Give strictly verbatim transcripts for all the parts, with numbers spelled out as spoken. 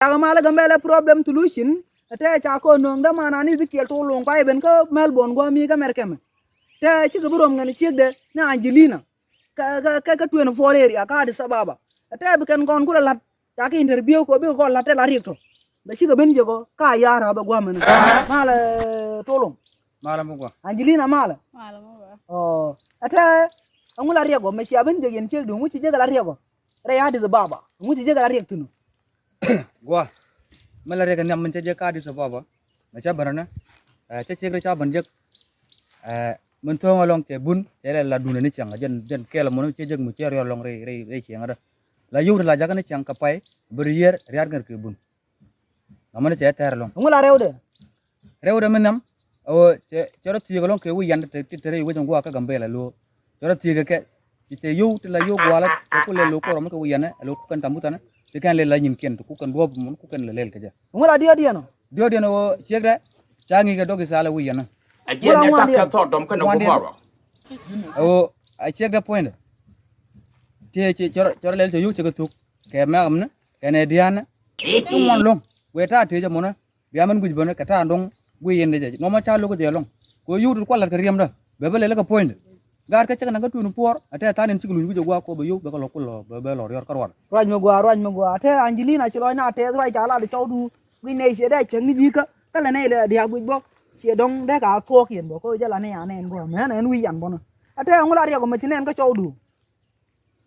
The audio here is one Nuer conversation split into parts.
Cakɛ malä Gambɛlɛ problem solution. Ɛ tɛ ca kɔn nööŋ dämanani Ezekiel Toloŋ kuay ben kä Melbourne gua̱a̱mi kä Mɛrkɛmɛ. Tɛ cikɛ bi röm ŋɛn ciekdɛ ni Angelina. Kä, kä, kä, kä twenty four area kä Addis Ababa. Ɛ tɛ bi kɛn kɔn kulɛ la̱t. Ca kɛ interview kɔ bikɛ kɔn la̱t tɛ la riɛk tɔ. Bɛ cikɛ ben jɛ kɔ ka ya̱r a bɛ gua̱a̱mɛn. Malɛ Toloŋ. Malɛ mi gua. Angelina malɛ. Malɛ mi gua. Ɔ, ɛ tɛ ɛŋu la riɛk ɔ mɛ cia ben jɛ yɛn ciekdu ɛŋu ci jɛ kɛ la riɛk ɔ. Rɛy Addis Ababa. Ŋu ci jek la riɛk thinu. Gua. Mɛ la riɛk nhiam min cɛ jek ka Addis Ababa. Mɛ cɛ bän rɛ nɛ. Cɛ ciek rɛ ca bän jek. Min thöŋ alɔŋ cɛ bun cɛ lɛ la dun ni ciaŋ jɛn jɛn kɛl mɔni cɛ jek mi cɛ riɔr lɔŋ rɛy rɛy rɛy ciaŋ rɛ. La yio̱w ni la jakä ni ciaŋ kɛ pay. Bi riɛr riat ŋɛr kɛ bun. Ŋa mɛn cɛ tɛr lɔŋ. Ŋu la rɛwdɛ? Rɛwdɛ mi nhiam. Ɛ ɣöö cɛ rɔ thiek lɔŋ kɛ wi̱i̱ yan ti te rɛy wec in gua̱a̱k kä Gambɛla lo̱o̱. Cɛ rɔ thiek kɛ ci cɛ yio̱w ti la yio̱w gua̱a̱lä cɛ ku lɛ lo̱o̱ kuɔrɔ mi kɛ wi̱i̱ yan ɛ lo̱o̱ ku kɛn thambuthani. Ti kɛn lɛ la nyin kiɛn ti ku kɛn duɔ̱ɔ̱p mun ku kɛn lɛ lɛl kɛ jɛ. Ŋu la diɔ̱ɔ̱diɛn ɔ? Diɔ̱ɔ̱diɛn ɛ ɣöö ciekdɛ ca ŋi̱i̱kɛ dɔ̱k ithal ɛ wi̱i̱ yan ɛ. Ŋu la ŋuandiɛn? Ɛ ɣöö a ciekdɛ puɔ̱nydɛ. Tiee ci cɔr cɔr lɛl cɛ yuk cɛ kɛ thuk kɛ mɛk mini kɛ nɛ diaani. Ti ŋuɔn loŋ wee ta̱a̱ tëë jɛ mɔnä. Bia mɛn guic bänä kɛ ta̱a̱ dɔŋ guic yɛn dee jɛ nɔmɔ ca lo̱k jɛ loŋ. Kɛ yuk ti kualat kɛ riɛmdä bɛ bä lɛl kɛ puɔ̱nydɛ. Gaat kä cäk naŋ kä tuun puɔr a tɛɛ tha̱a̱n in cik luny guic ɛ gua̱a̱k kɔ bɛ yuk bɛ kɛ lɔ kul lɔ bɛ bɛ lɔ riɔr kä ruaadɛ. Ruac mi gua̱a̱ ruac mi gua̱a̱ a tɛɛ Angelina ci lɔc na tɛth ruac ca lat cɔwdu. Guic nɛy ciɛ dee cäŋ ni ji̱kä kä lɛ nɛy lɛ dia̱a̱k guic bä. Ciɛ dɔŋ dee ka thuɔɔk yɛn bä kä jɛ la nɛy a nɛn gua̱a̱ mɛn ɛn wi̱i̱ yan bänä. A tɛɛ ɛŋu la riɛk ɔ mɛ ci nɛn kä cɔwdu.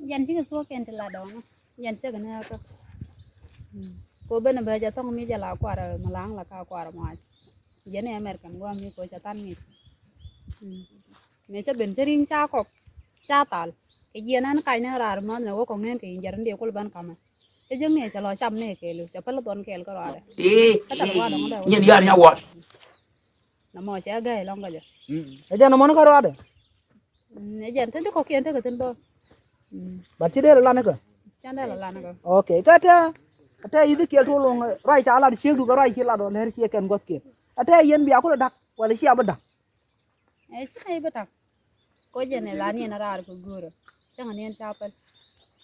Jɛn cikɛ thuɔ̱k kɛn ti la dɔɔŋä jɛn cɛ kɛ ni ɣä kä. Ko ben bɛ jɛ thɔŋ mi jɛ la kuarɛ mi laŋ la ka kuarɛ muac. Jɛn i̱ American guam mi ko cɛ than ŋi̱i̱c. Mëë cɛ ben cä ri̱ŋ ca kɔk ca thal kɛ jiɛn ɛn kac ni raar mäth ni wä kɔŋ nɛn kɛ in jɛr in dee kul ben kamɛ. Cä jäŋ ni cɛ lɔ cam ni kɛɛl cɛ päl thɔn kɛɛl kä ruaadɛ. Kä tɛr wa dɔŋ dɛ wä nyin yar nya wat. Nɔmɔ cɛ gäi lɔŋ kä jɛ. Ɛ jɛn nɔmɔ ni kä ruaadɛ. Ɛ jɛn te di kɔkiɛn tekɛ thin bä. But ci dee lɛ lan ikä. Can dee lɛ lan ikä. Ok kä te te Ezekiel Toloŋ ruac ca lat ciekdu kɛ ruac ci lat ɔ lɛr ciɛ kɛn gua̱thkiɛn. Ɛ te yɛn bia kulɛ da̱k wala cia bi da̱k. Ɛ ci nɛy bi da̱k. Ko jɛn ɛ la niɛn raar kɛ go̱o̱rä. Cäŋ ɛ niɛn ca päl.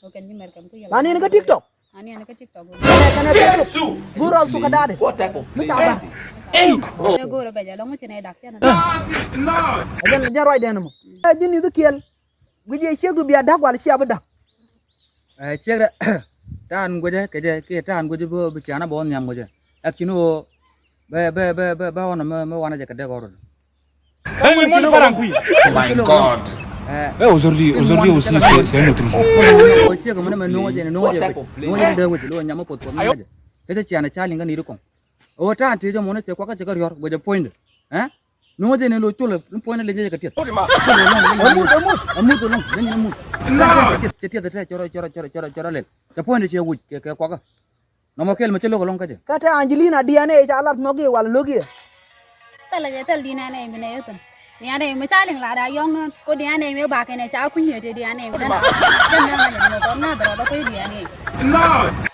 Ko kɛn ci mɛr kɛn ku yɛl. La niɛn kä TikTok. Ani ɛn kä TikTok. Kɛnɛ kɛnɛ Facebook. Go̱o̱r rɔl thuk kɛ da̱a̱dɛ. What type of place is this? Ɛ go̱o̱r bɛ jɛ lɔŋ ci nɛ dak cɛn. Ɛ jɛn jɛn ruacdɛn mɔ. Ɛ ji̱n Ezekiel. Guic yɛ ciekdu bia da̱k wal cia bi da̱k. Ɛ ciekdɛ ta̱a̱n guicɛ kɛ jɛ kiɛ ta̱a̱n guicɛ bi bi cianä bɛ wä nhiam guicɛ. Ɛ ci ni ɣöö bɛ bɛ bɛ bɛ bɛ ɣɔn mɛ mɛ wanɛ jɛ kɛ dek ɣɔrɔ. Ɛ mi mɔni karaŋ kui̱. My God. Ɛ ozor di ozor di osi se se mutum. Ɛ ciek mɛ mɛ nuŋ jɛ nuŋ jɛ nuŋ jɛ dee wec lo nyam poth poth nuŋ jɛ. Kɛ cɛ cianɛ ca liŋ kä ni ri kɔŋ. Ɛ wä ta̱a̱n tëë jɛ mɔni cɛ kuakä cɛ kɛ riɔr guɛ jɛ puɔ̱nydɛ. Ɛ nuŋ jɛ ni lo col ni puɔ̱nydɛ liŋ jɛ kɛ tiɛth. Ɛmuth ɛmuth ɛmuth ɛmuth ɛmuth ɛmuth. Cɛ tiɛth cɛ tiɛth cɛ rɔ cɛ rɔ cɛ rɔ cɛ rɔ lɛl. Cɛ puɔ̱nydɛ cɛ wi̱c kɛ kɛ kuakä. Nɔmɔ kɛl mɛ cä lo̱k ɛlɔ̱ŋ kä jɛ. Kä te Angelina D N A ca lat nhɔk i̱ wal lo̱k i̱. Thilɛ jɛ thil D N A mi nɛ ithin. D N A mi ca liŋ la da yɔŋ nön ko D N A mi ba kɛn ɛ ca kui̱ yɛ te D N A mi dɛn a. Jɛn dɛn a jɛ mɔ kɔn ŋa̱th rɔ dɔ ko D N A.